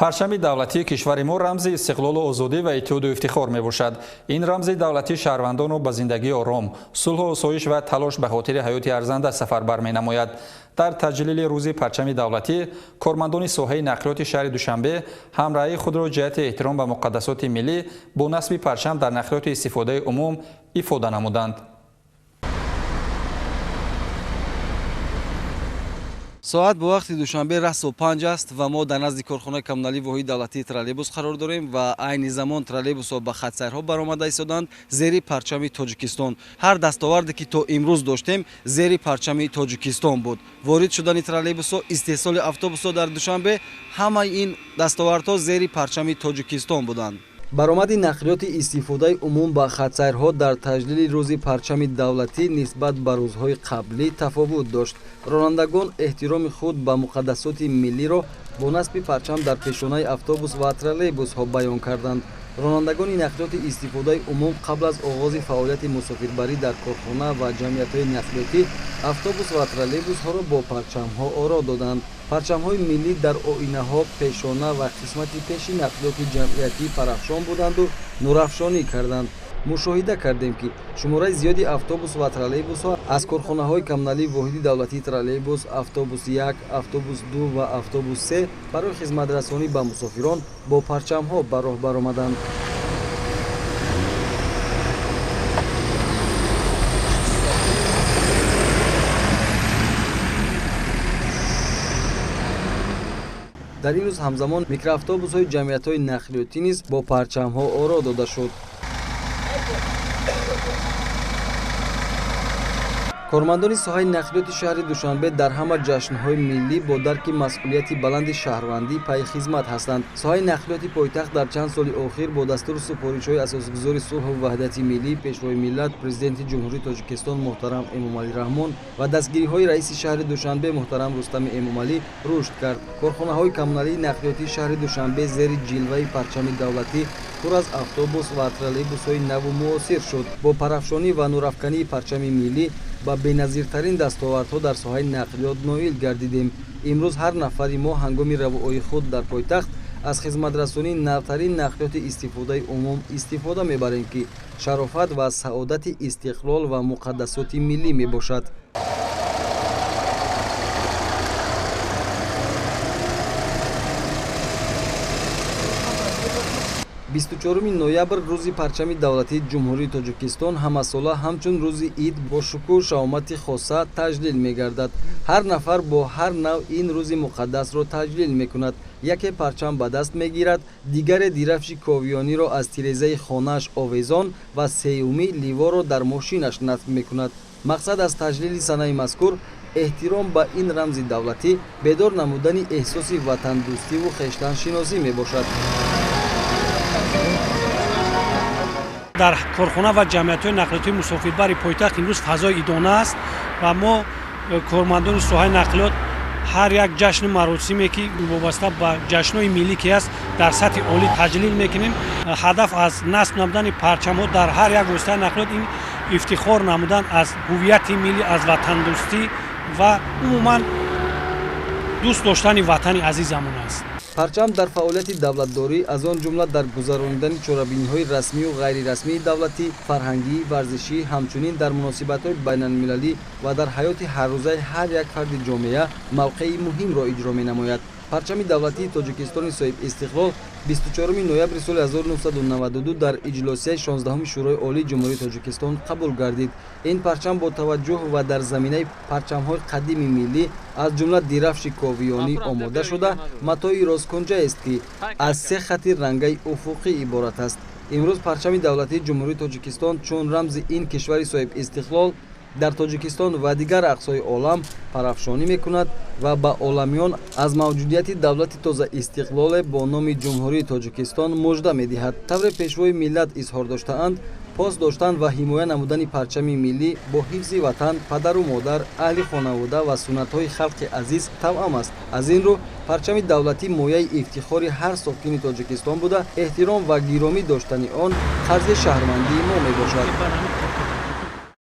Парчами давлатии кишвари мо рамзи истиқлолу озодӣ ва иттиҳоду ифтихор мебошад. Ин рамзи давлатӣ шаҳрвандонро ба зиндагии ором, сулҳу осоиш ва талош ба хотири ҳаёти арзанда сафарбар менамояд. Дар таҷлили рӯзи парчами давлатӣ кормандони соҳаи нақлиёти шаҳри Душанбе ҳамраҳии худро ҷиҳати эҳтиром ба муқаддасоти миллӣ бо насби парчам дар нақлиёти истифодаи умум ифода намуданд. Соат бо вақти Душанбе расо 5 аст ва мо дар назди корхонаи коммуналии воҳиди давлатии троллейбус қарор дорем ва айни замон троллейбусҳо ба хатсайрҳо баромада истоданд зери парчами Тоҷикистон. Ҳар дастоварде ки то имрӯз доштем зери парчами Тоҷикистон буд. Ворид шудани троллейбусҳо, истеҳсоли автобусҳо дар Душанбе, ҳамаи ин дастовардҳо зери парчами Тоҷикистон буданд. Баромади нақлиёти истифодаи умум ба хатсайрҳо дар таҷлили рӯзи парчами давлатӣ нисбат ба рӯзҳои қаблӣ тафовут дошт. Ронандагон эҳтироми худ ба муқаддасоти миллиро бо насби парчам дар пешонаи автобус ва троллейбусҳо баён карданд. Ронандагони нақлиёти истифодаи умум қабл аз оғози фаъолияти мусофирбарӣ дар корхона ва ҷамъиятҳои нақлиётӣ автобус ва троллейбусҳоро бо парчамҳо оро доданд. Парчамҳои миллӣ дар оинаҳо, пешона ва қисмати пеши нақлиёти ҷамъиятӣ парафшон буданду нурафшонӣ карданд. Мушоҳида кардем, ки шумораи зиёди автобус ва троллейбусҳо аз корхонаҳои коммуналии воҳиди давлатии троллейбус, автобус 1, автобус 2 ва автобус 3 барои хизматрасонӣ ба мусофирон бо парчамҳо ба роҳ баромаданд. Дар ин рӯз ҳамзамон микроавтобусҳои ҷамъиятҳои нақлиётӣ низ бо парчамҳо оро дода шуд. Кормандони соҳаи нақлиёти шаҳри Душанбе дар ҳама ҷашнҳои миллӣ бо дарки масъулияти баланди шаҳрвандӣ пайи хизмат ҳастанд. Соҳаи нақлиёти пойтахт дар чанд соли охир бо дастуру супоришҳои асосгузори сулҳу ваҳдати миллӣ, пешвои миллат, президенти Ҷумҳурии Тоҷикистон муҳтарам Эмомалӣ Раҳмон ва дастгириҳои раиси шаҳри Душанбе муҳтарам Рустами Эмомалӣ рушд кард. Корхонаҳои коммуналии нақлиётии шаҳри Душанбе зери ҷилваи парчами давлатӣ пур аз автобус ва троллейбусҳои наву муосир шуд. Бо парафшонӣ ва нурафкании парчами миллӣ ба беназиртарин дастовардҳо дар соҳаи нақлиёт ноил гардидем. Имрӯз ҳар нафари мо ҳангоми равои худ дар пойтахт аз хизматрасонии навтарин нақлиёти истифодаи умум истифода мебарем, ки шарофат ва саодати истиқлол ва муқаддасоти миллӣ мебошад. 24 ноябр рӯзи парчами давлатии Ҷумҳурии Тоҷикистон ҳамасола ҳамчун рӯзи ид бо шукӯҳу шаҳомати хоса таҷлил мегардад. Ҳар нафар бо ҳар навъ ин рӯзи муқаддасро таҷлил мекунад. Яке парчам ба даст мегирад, дигаре дирафши ковиёниро аз тирезаи хонааш овезон ва сеюмӣ ливоро дар мошинаш насб мекунад. Мақсад аз таҷлили санаи мазкур эҳтиром ба ин рамзи давлатӣ, бедор намудани эҳсоси ватандӯстиву хештаншиносӣ мебошад. Дар корхона ва ҷамъиятҳои нақлиётии мусофирбари пойтахт имрӯз фазои идона аст ва мо кормандони соҳаи нақлиёт ҳар як ҷашну маросиме ки вобаста ба ҷашнҳои миллӣ ки аст дар сатҳи олӣ таҷлил мекунем. Ҳадаф аз насб намудани парчамҳо дар ҳар як воситаи нақлиёт ин ифтихор намудан аз ҳуввияти миллӣ, аз ватандӯстӣ ва умуман дӯст доштани ватани азизамон аст. Парчам дар фаъолияти давлатдорӣ, аз он ҷумла дар гузаронидани чорабиниҳои расмию ғайрирасмии давлатӣ, фарҳангӣ, варзишӣ, ҳамчунин дар муносибатҳои байналмилалӣ ва дар ҳаёти ҳаррӯзаи ҳар як фарди ҷомеа мавқеи муҳимро иҷро менамояд. Парчами давлатии Тоҷикистони соҳибистиқлол 24 ноябри соли 1992 дар иҷлосияи 16 Шӯрои Олии Ҷумҳурии Тоҷикистон қабул гардид. Ин парчам бо таваҷҷӯҳ ва дар заминаи парчамҳои қадими миллӣ, аз ҷумла дирафши ковиёнӣ омода шуда, матои росткунҷаест, ки аз се хати рангаи уфуқӣ иборат аст. Имрӯз парчами давлатии Ҷумҳурии Тоҷикистон чун рамзи ин кишвари соҳибистиқлол дар Тоҷикистон ва дигар ақсои олам парафшонӣ мекунад ва ба оламиён аз мавҷудияти давлати тозаистиқлоле бо номи Ҷумҳурии Тоҷикистон мужда медиҳад. Тавре пешвои миллат изҳор доштаанд, пос доштан ва ҳимоя намудани парчами миллӣ бо ҳифзи ватан, падару модар, аҳли хонавода ва суннатҳои халқи азиз тавъам аст. Аз ин рӯ парчами давлатӣ мояи ифтихори ҳар сокини Тоҷикистон буда, эҳтиром ва гиромӣ доштани он қарзи шаҳрвандии мо мебошад.